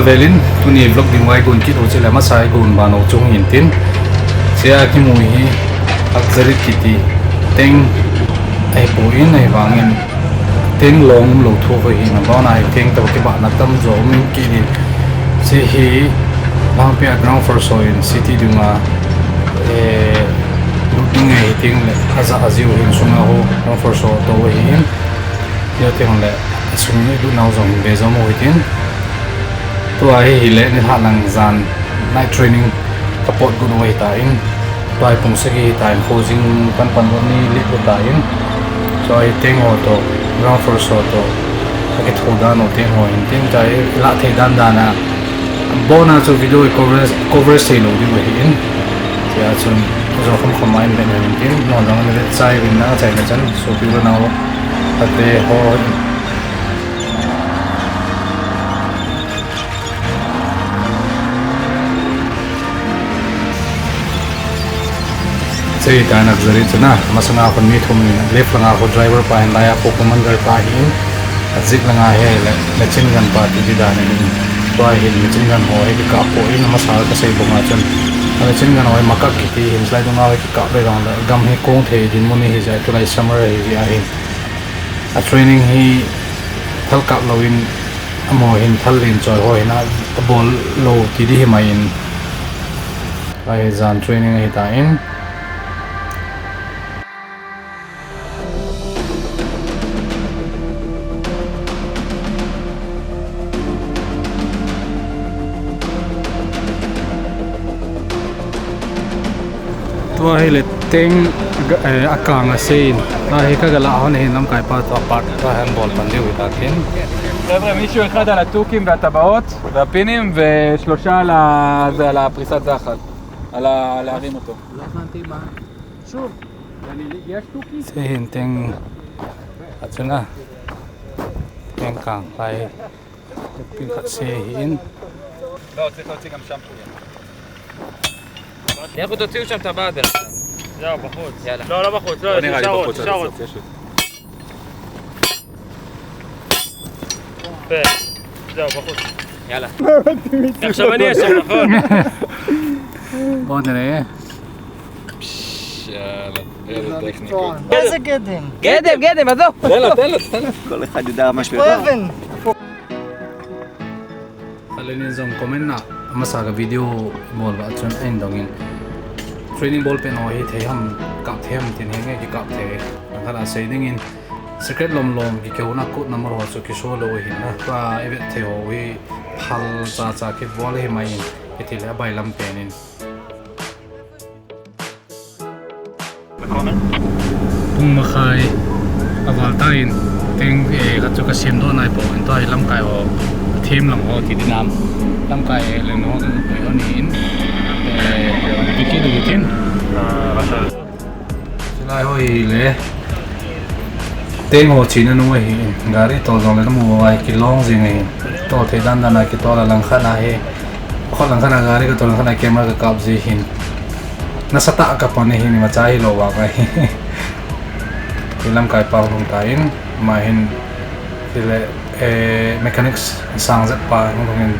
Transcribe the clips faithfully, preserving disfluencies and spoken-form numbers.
Velin, tuni vlog ding vai gon kit u chule masa i gon ban u chung hin tin. Sia kimu hi Akzarit kiti teng ahi poi, ahivangin teng long um lou thu ho hi na, bana hi teng to kibahna tamjo um in kit in. Sia hi Langpia ground force ho in city dunga, eh, lut ding ahi teng le aja ajiu hin sunga ho ground force ho to ahi in. Tia teng le sung ni lut nau jong hin be jom u hitin. Tua hi hile nilhah lang jan night training ka pot got u ahi tan. Tua hi pung sagi hi tan, khojing pan pan got ni lit u tan. Tua hi teng ho to, ground force ho to, akitho dan u teng ho hin tin, tua hi lah thei dan dan a. Abona chu video coverage, coverage thei lou diu ahi in. Tia chun, jo kham kham a in ven hin tin, no dang ni vet chai vin na, chai na chan, so pi lo na ho. Ate ho. Chei ta nak jari chuna, masanga khun mi thum ni, left langa khu driver pa hin, laiya khu commander pa hin, ajik langa hi le, machine gun pa ti di dan hin, tua hin machine gun ho hi kikap poi, masa ka sei banga chun, machine gun ho hi makak kiti hin, slide dunga hi kikap le dong le, gam hi kong thei dinmun hi jeh, tulai summer hi jeh ahin. A training hi thal kap lou in, amaho hin thal len choi ho hin a, abol lou ti di hi mai in. Ahi jan training ahi tan. Tua hi le teng ga, eh, akang a sein. Tua hi ka gala hon hin lamkai pa tua part tua han bol pan diu hi takin. חבר'ה, מישהו אחד על התוכים והטבעות, והפינים, ושלושה על ה-, זה, על הפריסת זחל. על ה-, להרים אותו. לא הבנתי מה. שוב, יש תוכים? Sei hin teng achuna. Teng kang lai. Pin khat sei hin. לא, צריך להוציא גם שם חוליה. לכו תוציאו שם את הבאדל. זהו, בחוץ. יאללה. לא, לא בחוץ, לא, לא נראה לי בחוץ עד הסוף, יש עוד. יפה. זהו, בחוץ. יאללה. עכשיו אני אשם, נכון? בוא נראה. יאללה, איזה טכניקה. איזה גדם? גדם, גדם, עזוב. תן לו, תן לו, תן לו. כל אחד יודע מה יש לו. פה אבן. Khalin in jong comment na, amasa ka video bol ba chun ahin dong in. Training bol pen ho hi thei ham, kap thei ham tin hi nge kikap thei. Nang khat a sei ding in, secret lom lom kikeu na code number ho chu kiso lou hin na. Tua i vet thei ho hi phal cha cha kibol hi mai in, i ti le a bailam pen in. Pung makhai aval tan, teng, eh, khat chu ka sem doh nai poi, tua hi lamkai ho, thim lang ho ti dinam. Lamkai, eh, leng ho kan pui ho ni in, eh, pi ki du tin. Silai ho hi le. Teng ho china nu hi, gari tol jong le namu vai kilong jing hi. Tol thei dan dan a kitol a lang khat a hi. Kho lang khat a gari ka tol lang khat a camera ka kap ji hin. Nasatah a ka pan ahi, imacha hilou vang ahi. Hi lamkai pa hung tan, ama hin, chule, eh, mechanics sang jat pa hung in,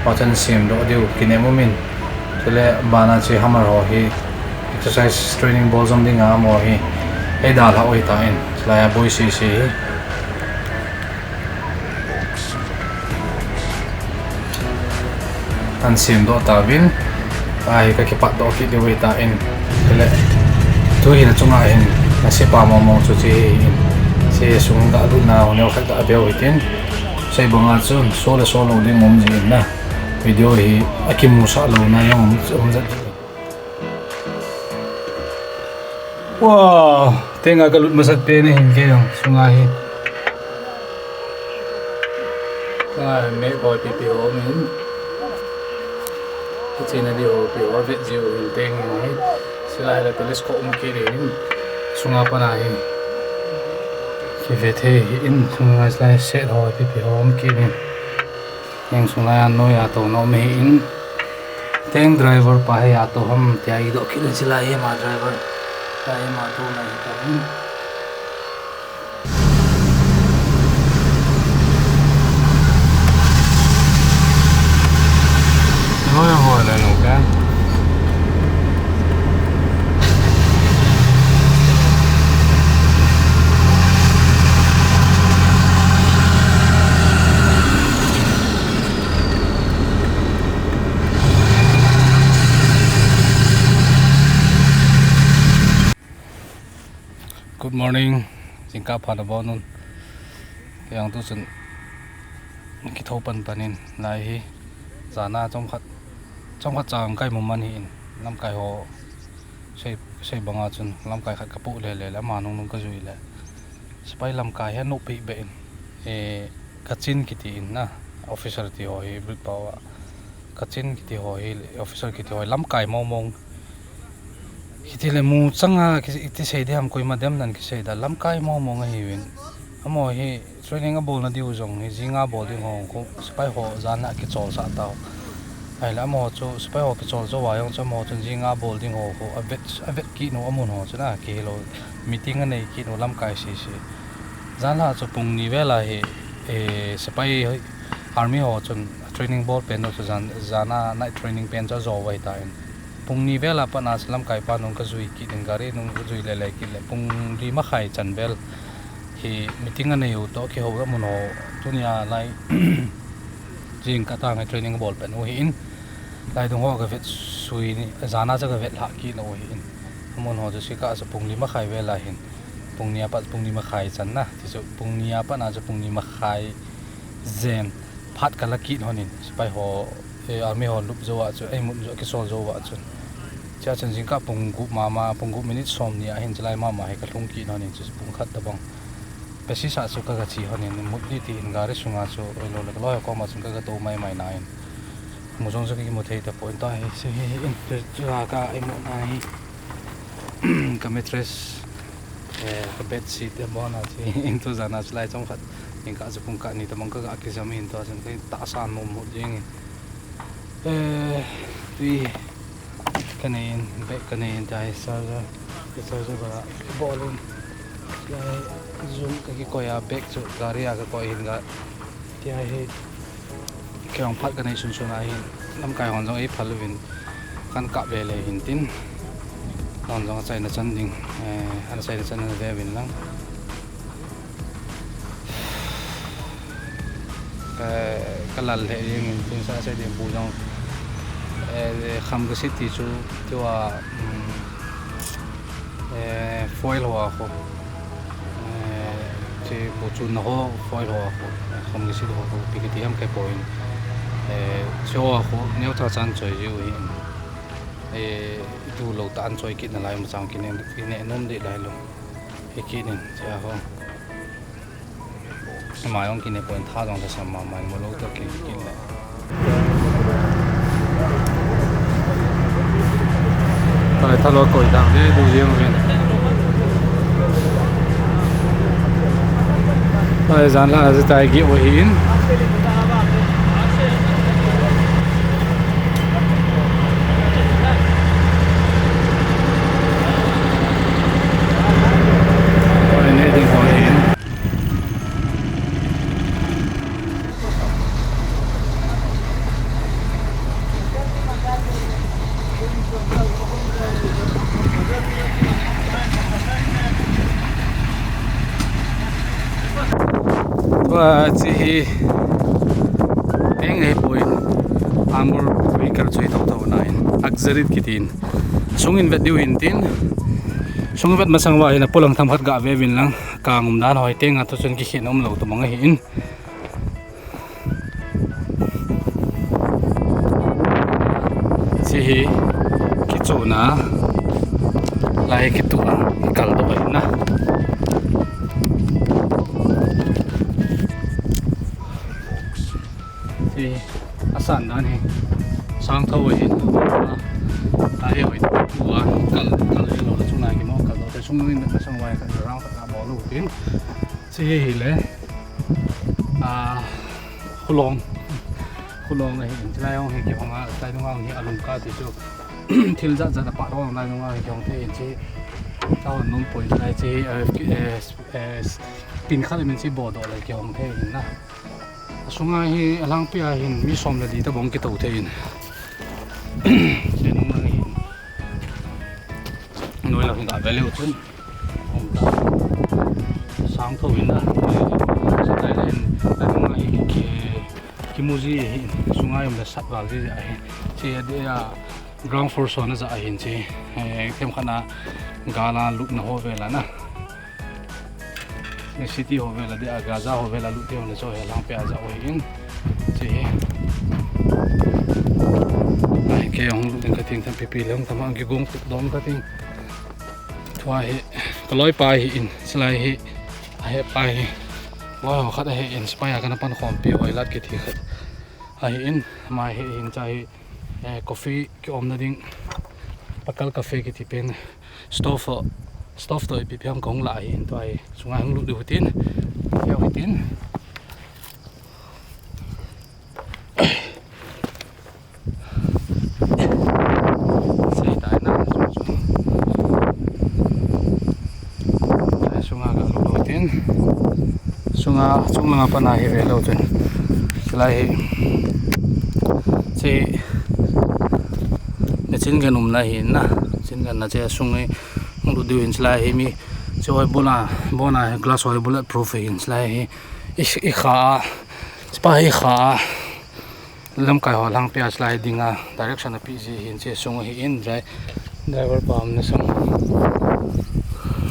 pachan sem doh diu, kinem um in. Chule, bana chu hammer ho hi, exercise training bol jom dinga amaho hi, eidalhah u ahi tan, chulai a boi sese hi. An sem doh tauvin, ahi ka kipat doh kit diu ahi tan, chule, tu hin achunga hin, na sepa mong mong chu che hin, che sung ga lut na, neo khat ga beu hitin, sei banga chun, so le so lou ding um ji in na, video hi akimusah louna jong um, um jat. Wow, tenga ka lut masat pen ahin kei jong, sunga hi. Sunga hi meh boi pipi ho um in. Kichena di ho pi ho vet jiu hin teng hi. Silai la telescope um kei le hin. Sunga pana hi. Kivet thei hi in sunga silai set ho pipi ho um kei le hin. Heng sunglai a noi a tou nom ahi in. Teng driver pa hi a tou ham tia i doh kit le chilai hi ma driver. Lai hi ma tou na hi ta hin. Good morning. Jingkah pha nabon un. Kei jong tuchun kitho pan pan in lai hi. Jan a chomkhat, chomkhat cha kai mu man hi in. Lamkai ho sei, sei banga chun lamkai khat kapoh le le le ama nung nung kajui le. Sepai lamkai hi anop pi be in. E, kachin kiti in na. Officer ti ho hi brick power. Kachin kiti ho hi, officer kiti ho hi lamkai mong mong. Kiti le mu changa, ki, iti sei diham koima dem nan kisei da lamkai mong mong ahiuvin. Amaho hi training abolna diu jong hi, jing a bol ding ho, ko sepai ho jan a kichol sah tau. Ahile amaho chu, sepai ho kichol jou a jong chu amaho chun jing a bol ding ho, ko avet, avet kit u amun ho chu na, kihilou meeting anei kit u lamkai sese. Jan la chu pung ni vel a hi, e, sepai army ho chun training bol pen u chu jan, jan a night training pen chu ajo uva ahitan. Pung ni vel a pat na chu lamkai pa nung kajui kit in, gari nung kajui le le kit le pung li makhai chan vel hi meeting anei u toh kihou amun ho tunia lai jingkah tah a training abol pen u hi in. Lai dung ho kavet sui ni, jan a chu kavet lhah kit u hi in. Amun ho chu sikah chu pung li makhai vel a hin. Pung ni a pat pung ni makhai chan na. Ti chu pung ni a pat na chu pung ni makhai jen phat kala kit lhon in. Sepai ho, e, army ho lup jou a chu, ei mut jou, kisol jou a chun. Chua chun jingkah pung gup mama, pung gup minute som ni a hin chulai mama hi kalhung kit lhon in chu pung khat tabang. Pesisa chu kaga che lhon in mut di ti in gari sunga chu, e, lou le kaloi ho koma chun kaga tou mai mai na in. Mu jong chu kakimu thei tapon ta hi, se hi, hi in, chu, chu ka, ei mut na hi. Ka mattress, e, ka bedsheet, e, bona che in tu jan a chulai chomkhat. Jingkah chu pung kah ni tabang kaga kijam in tua chun kahin tahsa nom mut jeng in. E, tui kanei in, bag kanei in tia hi charger, charger bala bol in. Tia hi jum kakikoi a bag chu gari a kakoi hin ga. Tia hi kei jong phat kanei sun sun a hin lamkai hon jong eiphal uvin kan kap le le hin tin. Hon jong achaina chan ding, e, ana chaina chan ana ve uvin lang. Ka, kalal lheh jeng in, tin sa sei ding bu jong, e, kham kasit ti chu, tua, um, e, foil ho a khu, e, che bu chu na ho foil ho a khu, kham kasit ho khu, pi kiti ham kei poi in, e, che ho a khu, neo cha chan choi jiu hi, e, du lou ta an choi kit nalai ma chang kine, kine nom deh lai lou, hi kit in, che a khu. Ama jong kine pon tha jong thasam mama in, mo lou toh kine kit le. Tua hi thalou koi dang le du jeng uvin. Tua hi jan la a chu tai geh u hi in. Tua hi ne ding ho hi in. Tua, che hi teng ahipoi, armor vehicle chu hi thotho na in, Akzarit kiti in. Sung in vet diu hin tin. Sung vet masang uva hin apolang themkhat ga ve uvin lang. Kang umdan hoi teng a tu chun kikhen umlou tabang ahi in. Che hi kichuna lai kitu a kal doh ahi na. Che asan dan hi sang tho ahi. Ahi hoi tua kal, kal hi lou le chunga kimo kal doh te sung in na sang vai kal rang kal bol lou tin. Che hi le, a, khulong, khulong ahi in, chulai hung hi kihong a, chulai nung hung hi alung ka ti chu, thil jat jat a pat hung lai nung hung hi kihong thei in che, ta hon nom poi chulai che, eh, eh, eh, pin khat min che bo doh le kihong thei in na. Asunga hi alangpi a hin mi som le li tabang kitou thei in. Aveleu chun. Sang tho in na. Satai le in. Ahi ki kimuji hi sunga um le sat val ji ahi. Chi a dia ground floor so na ja ahin chi. Kem khana gala lutna ho vela na. City ho vela dia Gaza ho vela lut teu na cho he lang pe a ja o hin. Chi hi. Ai ke hung lut ding ka ting tham pipi le hung tham ang ki gong dom ka ting. Tua hi, kaloi pa hi in, silai hi, ahe pa hi. Loi ho khat ahi in, sipai a kana pan khompi hoi lat kiti khat. Ahi in, mai hi in cha hi, eh, coffee ki om na ding. Pakal cafe kiti pen. Stove, stove to ipi pi hong kong la hi in, tua hi. Sunga hong lut diu tin. Yo hi tin. Sei tai na, sung, sung. Sunga ka lu tin. Sunga, sung langa pana hi ve lo tin. Silai hi. Sei. Ne chin kan um na hi na. Chin kan na che sung hi. Hung lu diu hin silai hi mi. Che hoi bona, bona glass hoi bullet proof hin silai hi. I, i kha. Spa hi kha. Lamkai ho lang pia slide ding a direction a pi ji hin che sung hi in dri-, driver pa um na sung.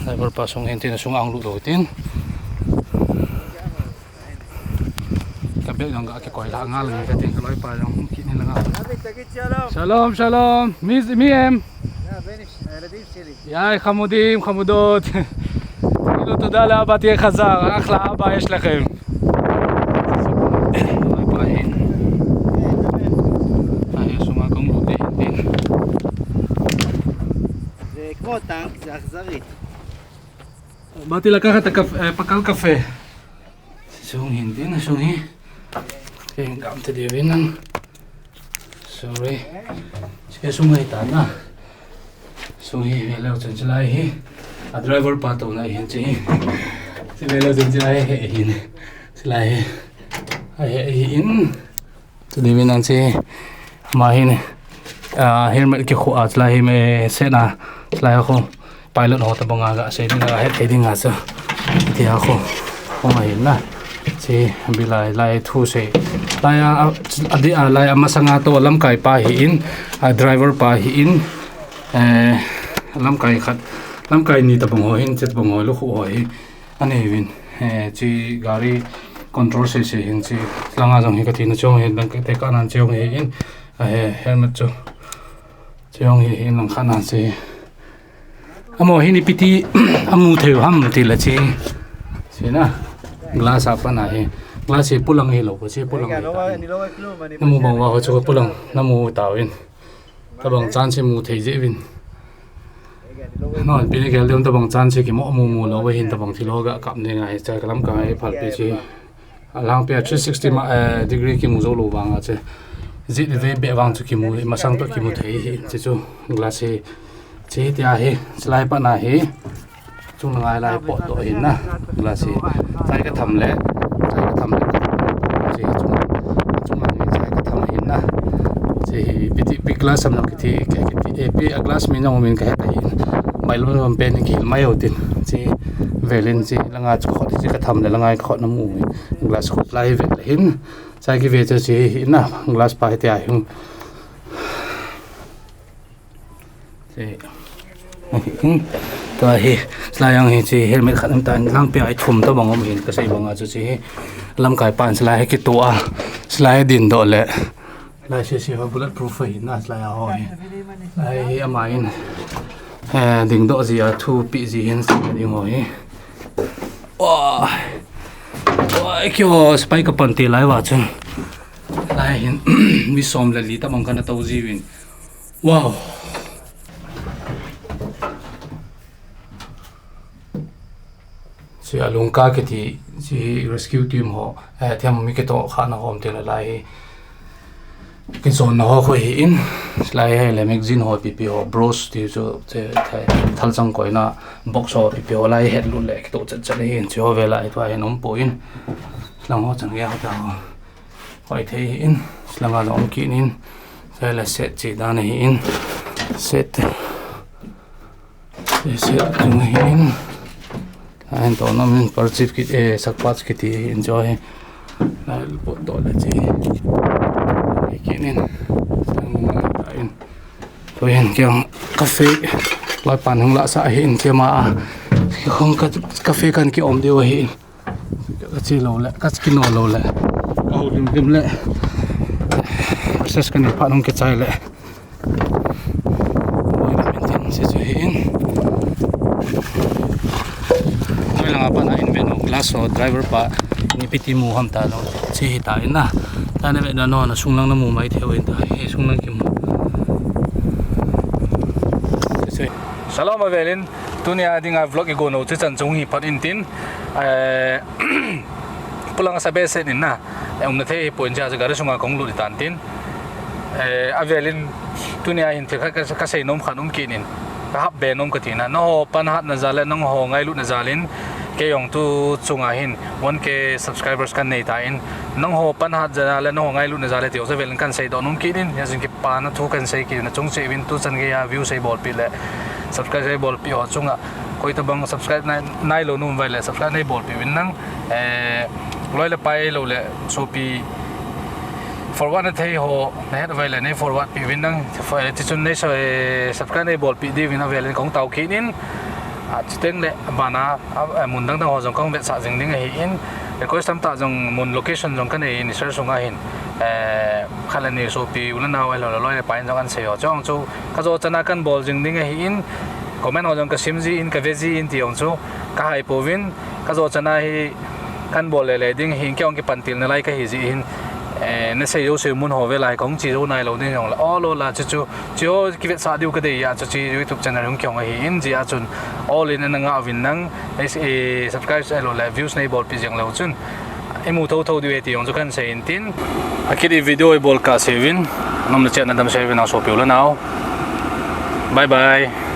Driver pa sung hin tin sung ang lu lo tin. Ka bel jong ka ke koi la ngal ni ka tin loi pa jong ki ni la nga. Shalom, shalom. Mi, mi em. يا خمودים, חמודות. תגידו תודה לאבא, תהיה חזק, אחלה אבא יש לכם. זה כמו טנק, זה אכזרית. באתי לקחת את הקפה, אה, פקל קפה. Sung hin tin, sung hi. Keng kam te de vin nang. Sorry. Sike sung hi ta na. Sung hi ve leu chun chilai hi. A driver pa to na hin chi. Si ve leu chun chilai hi hin. Chilai hi. A hi hin. Chu ni min an chi. Ma hin. A helmet ki khu a chilai hi me se na. Chilai khu. Pilot ho tabang a ga sei ding a het thei ding a chu. Ti a khu. Khu ma hin na. Chi bilai lai thu sei. Lai a, a, a di a lai a masanga to lamkai pa hi in, a driver pa hi in, eh, lamkai khat, lamkai ni tabang ho hin, chet bang ho lu khu ho hi. Ani vin, eh, chi gari control sei sei hin chi. Langa jong hi ka ti na chong hi, dang te ka nan chong hi in, a he, helmet chu. Chong hi hin lang khat na chi. Amo hi ni piti amu thei ham ti la chi. Chi na. Glass a pa na hi. Glass hi pulang hi lo ko chi pulang hi ta. Na mu bang wa ho chu ko pulang. Na mu ta win. Tabang chan chi mu thei je win. No, pini gel dem tabang chan chi ki mo mu mu lo wa hin tabang thi lo ga kap ne ngai cha kalam ka ngai phal pi chi. A lang pia three sixty ma, eh, degree kimu jou lou vang a che. Jit ve be vang chu kimu, masang to kimu thei hi, che chu glass hi. Che hi tia hi, chilai pa na hi. Chung na ngai lai po to hin na. Glass hi. Chai ka tham le, chai ka tham le. Che hi chung, chung na ngai chai ka tham hin na. Che hi, piti, pi glass am na kiti, ke kiti, eh, pi a glass mi na min ka he ta hin. Mai lom lom pen ki mai o tin. Che velin che langa chu khot che ka tham le, langa ka khot na mu. Glass khop lai ve le hin. Chai ki ve cha chi hi na glass pa hi tia hi. Chi. Tua hi, chilai ang hi chi helmet khat um ta lang pia hi thum to bang um hin ka sei bang a chu chi hi. Lamkai pan chilai hi ki to a. Chilai din do le. Lai se se ho bullet proof hi na chilai a ho hi. Lai hi ama in. Eh, ding do ji a thu pi ji hin sa ding ho hi. Wa. Wa, kyo, spy ka pan te lai wa chun. Lai hin, mi som le li ta bang kana to ji win. Wow. Chi a lungka kiti, chi rescue team ho, eh, thiam mi kito kha na hom te la lai hi. Ki zon na ho khu hi in, lai hi le magazine ho pi pi ho, bros ti chu, che, the, thal chang koi na, box ho pi pi ho lai het lut le, kito chat chat hi in, chi ho ve lai, tua hin um po in. Lang ho chang ya ho ta ho. Hoi thei hi in, lang a long ki in, che la set chi dan hi in, set. Ese chung hin. Ahin to nam hin parchip kiti, eh, sakpach kiti hin jo hi. Lai pot to le chi. Kit in. Sang mun ta in. To hin kiang cafe. Lai pan hung la sa hin chi ma. Hung ka cafe kan ki om diu hin. Ka chi lo le, ka ki no lo le. Ka ho lim lim le. Process kan ni pha nung ke chai le. Boina maintain se chu hi in. Noi langa pa na in ve no glass ho driver pa ni piti mu ham ta lo. Chi hi ta in na. Ta ne ve na no na sung lang na mu mai theo in ta. He sung lang ki mu. Shalom avelin, tunia dinga vlog i go no chi chan chung hi phat in tin. Eh, pulang sa be se in na. Eh, um na thei hi point ja gari sunga kong lut tan tin. Eh, avelin tunia hin thil khat ka, ka sei nom khan um kinin. Ka hap be nom ka tina. Nangho panhat na jal le, nangho ngailut na jal in. Kei jong tu chunga hin one K subscribers kan nei ta in. Nangho panhat jal le, nangho ngailut na jal le, ti jong avelin kan sei doh nom kinin. Hijeh in kipana thu kan sei kinin. Chung cheh uvin tu chan geiya view sei bolpi le. Subscribe sei bolpi ho chunga. Koi tabang subscribe nai, nai lo nom vai le, subscribe nei bolpi uvin nang. Eh, loi le pai lo le, sopi forward na thei ho, na het vai le, nei forward pi uvin nang. Fa-, ti chun nei so, eh, subscribe nei bolpi diuvin avelin kong tao kinin. A, chuteng le, bana, a, a, mun dang dang ho jong kong vetsah jing ding ahi in. Request tam ta jong mun location jong ka nei in, share sunga hin. Eh, khat le ni sopi, u le nao, ahilou le, loi le pai in jong kan sei ho. Chong chu, ka jo chana kan bol jing ding ahi in. Comment ho jong ka sim ji in, ka ve ji in ti jong chu ka hai pouvin, ka jo chana hi kan bol le le ding hin kei jong kipan til na lai ka hi ji hin, eh, na sei jo sei mun ho ve lai kong chi jo nai lo ding jong la. O lo la chu chu, chi ho kivetsah diu ka dei a chu chi YouTube channel hung kei jong ahi in ji a chun all in na nga uvin nang, eh, subscribe ahilou le views nei bolpi jeng leu chun. I mu tho tho diu e ti jong chu kan sei in tin. A kit i video i bol ka sei uvin, nom le chet na dam sei uvin a sopi u le nao. Bye bye.